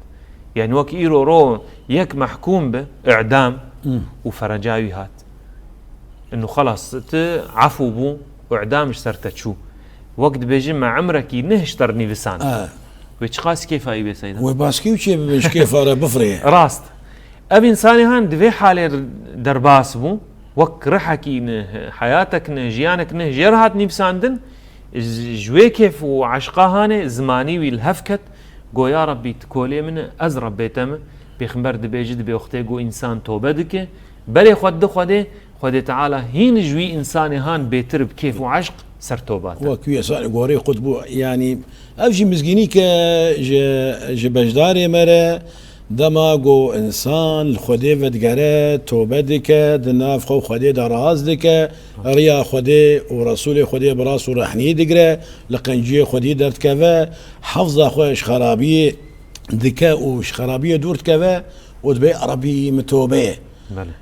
Yani wek îro ro yek mehkûm bi, îdam, Hmm. û fereca wî hat. Inu xelas, tu efû bû û îdam ji ser te çû. Wek dibêjin me emrekî neh ji te re nivîsand. Ah. Wê çiqas kêfa wî bê seyda? Wê baskî û çê bibin ji kêfa re bifirê. Rast. Ev însanê han di vê halê derbas bû. Wek rihekî neh, heyatek neh, jiyanek neh jê re hat nivîsandin. Ji, ji wê kêf û eşqa hanê zimanî wî li hev ket. Go, ya Rebbî, tu kolê min e, ez Rebbê te me. Pêxember dibêje, dibê wextê ku însan tobe dike, berê xwe dide Xwedê, Xwedê Teala hîn ji wî însanê han bêtir bi kêf û eşq ser toba te. Wek wî esarê gorê xwe dibû. Yanî ev jî mizgînîke ji, ji beşdarê me re, dema ku însan li Xwedê vedigere, tobe dike, di nav xwe û Xwedê de rast dike, riya Xwedê û Resûlê Xwedê bi rast û rehnî digire, li qenciyê Xwedî derdikeve, hefza xwe ji xerabiyê dike û ji xerabiyê dûr dikeve û dibê, Rebî, min tobe ye. Belê.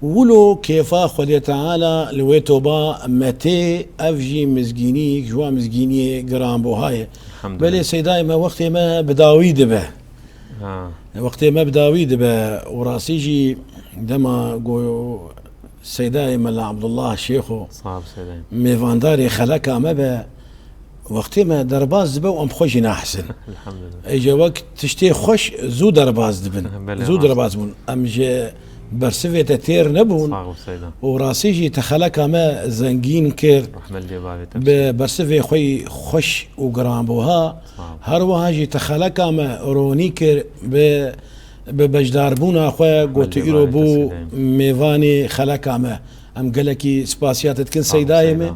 Wilo kêfa Xwedê Teala li wê toba me tê, ev jî mizgînî, ji wan mizgîniyê giranbuha ye. Elhamdulillah. Belê Seydayê me, wextê me bi dawî dibe. Ha. Wextê me bi dawî dibe û rastî jî dema go Seydayê Mela Abdullah Şêxo Sağ ol Seydayê. Mêvandarê xeleka me be, wextê me derbas dibe û em xwe jî nahisin. Elhamdulillah. Êce wek tiştê xweş zû derbas dibin. Belê, zû rast. Derbas bûn. Em ji bersivê te têr nebûn. Sağ ol Seyda. Û rastî jî te xeleka me zengîn kir. Rahmet lê bavê te. Bi bersivê xwe yî xweş û giranbuha. Sağ ol. Her wiha jî te xeleka me ronî kir bi, bi beşdarbûna xwe. Rahmet lê bavê te Seydayê. Got tu îro bû mêvanê xeleka me. Em gelekî spasiya te dikin Sağ ol Seydayê me. Seyda.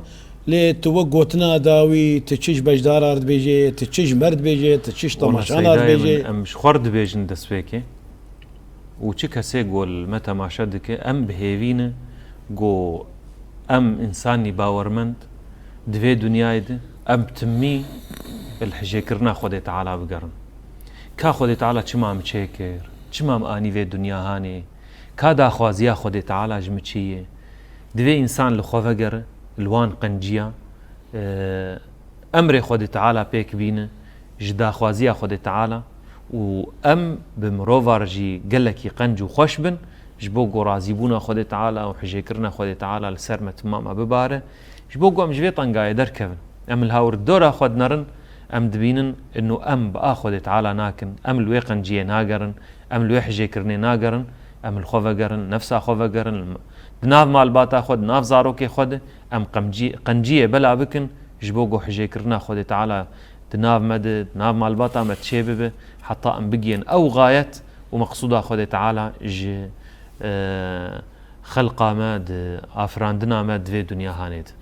Lê tu wek gotina dawî, tu çi ji beşdara re dibêjê, tu çi ji me re dibêjê, tu çi ji temaşana re dibêjê? Wela Seydayê min, em ji xwe re dibêjin destpêkê. Û çi kesê ku li me temaşe dike, em bi hêvî ne ku em însanî bawermend di vê dinyayê de, em bi timî li hijêkirina Xwedê Teala bigerin. Ka Xwedê Teala çima min çêkir, çima min anî vê dinya hanê, ka daxwaziya Xwedê Teala ji min çi ye? Divê însan li xwe vegere, li wan qenciya, e, emrê Xwedê Teala pêk bîne, ji daxwaziya Xwedê Teala û em bi mirova re jî gelekî qenc û xweş bin, ji bo ku razîbûna Xwedê Teala û hijêkirina Xwedê Teala li ser me timama bibare, ji bo ku em ji vê tengayê derkevin. Em li hawir dora xwe dinerin, em dibînin inu em bi a Xwedê Teala nakin, em li wê qenciyê nagerin, em li wê hijêkirinê nagerin, em li xwe vegerin, nefsa xwe vegerin, di nav malbata xwe, di nav zarokê xwe de, em qemcî-, qenciyê bela bikin, ji bo ku hijêkirina Xwedê Teala di nav me de, di nav malbata me çê bibe, heta em bigihên ew xayet û meqsûda Xwedê Teala ji, e, xelqa me, di afirandina me di vê dinya hanê de.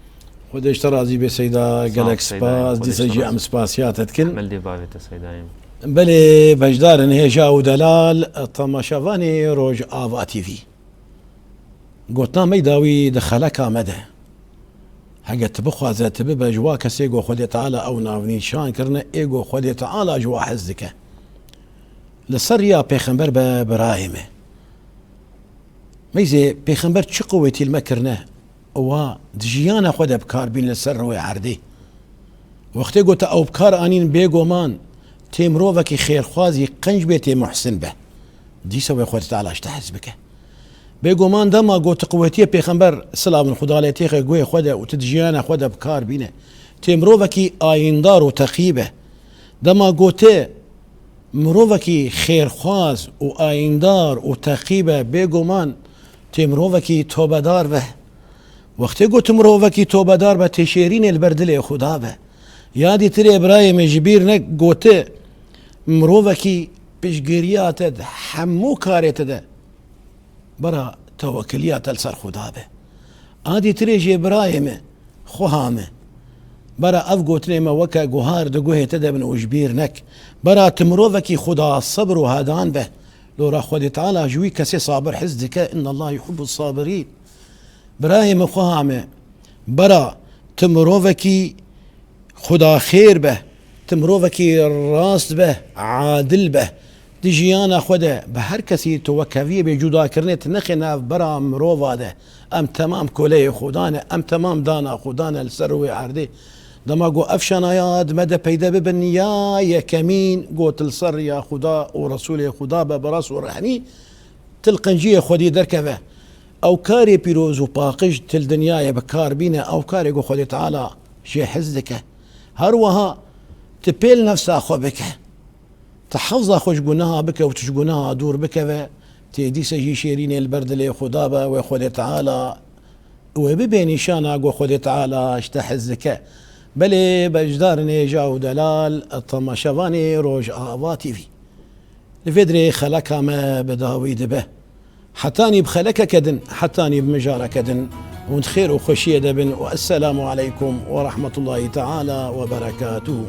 Xwedê ji te razî be Seyda, gelek spas. Sağ ol Seydayê, Xwedê ji te razî be. Dîsa jî em spasiya te dikin. Rahmet lê bavê te Seydayê. Belê beşdarin hêja û delal, temaşevanê Rojava T V. Gotina me dawî di xeleka me de. Hege tu bixwaze, tu bibe ji wa kesê ku Xwedê Teala ew navnîşan kirine, ê ku Xwedê Teala ji wa hez dike. Li ser riya pêxember be birayê me. Meyzê pêxember çi quwetî li me kirine, wa di jiyana xwe de bi kar bîn li ser rûyê erdê. Wextê ku te ew bi kar anîn, bêguman tê mirovekî xêrxwazî qenc bê, tê muhsin be. Dîsa wê Xwedê Teala ji te hez bike. Bêguman dema ku tu quwetiyê pêxember, silavin Xuda lê têxe, guhê xwe de û tu di jiyana xwe de bi kar bîne, tê mirovekî ayîndar û teqî be. Dema ku tu mirovekî xêrxwaz û ayîndar û teqî be, bêguman tê mirovekî tobedar be. Wextê ku tu mirovekî tobedar be, tê şêrînê li ber dilê Xuda be. Ya dîtirê birayê min ji bîr nek, gote mirovekî piştgiriya te di hemû karê te de bera tewekiliya te li ser Xuda be. A dîtirê jê birayê min, xweha min, bera ev gotinê me weke guhar di guhê te de bin û ji bîr nek. Bera tu mirovekî Xuda sebir û hedan be. Lora Xwedê Teala ji wî kesê sabir hez dike. Inna Allah yuhibbu sabirîn. Birayê min, xweha min, bera tu mirovekî Xuda xêr be, tu mirovekî rast be, adil be. Di jiyana xwe de bi her kesî tu wekeviyê bê cudakirinê, tu nexê nav bera mirova de. Em temam koleyê Xuda ne, em temam dana Xuda ne li ser rûyê erdê. Dema ku ev şanaya di me de peyde bibin, ya yekemîn got li ser riya Xuda û Resûlê Xuda be, bi rast û rehnî, tu li qenciyê Xwedî derkeve. Ew karê pîroz û paqij tu li dinyayê bi kar bîne, ew karê ku Xwedê Teala jê hez dike. Her wiha tu pêl nefsa xwe bike. Tu hefza xwe ji gunaha bike û tu ji gunaha dûr bikeve, tê dîse jî şêrînê li ber dilê Xuda be, wê Xwedê Teala, wê bibe nîşana ku Xwedê Teala ji te hez dike. Belê beşdarin hêja û delal, temaşevanê Rojava T V. Li vê dirê xeleka me bi dawî dibe. Hetanî bi xelekeke din, hetanî bi mijareke din, hûn di xêr û xweşiyê de bin û esselamu aleykum we rehmetullahî teala we berekatuhu.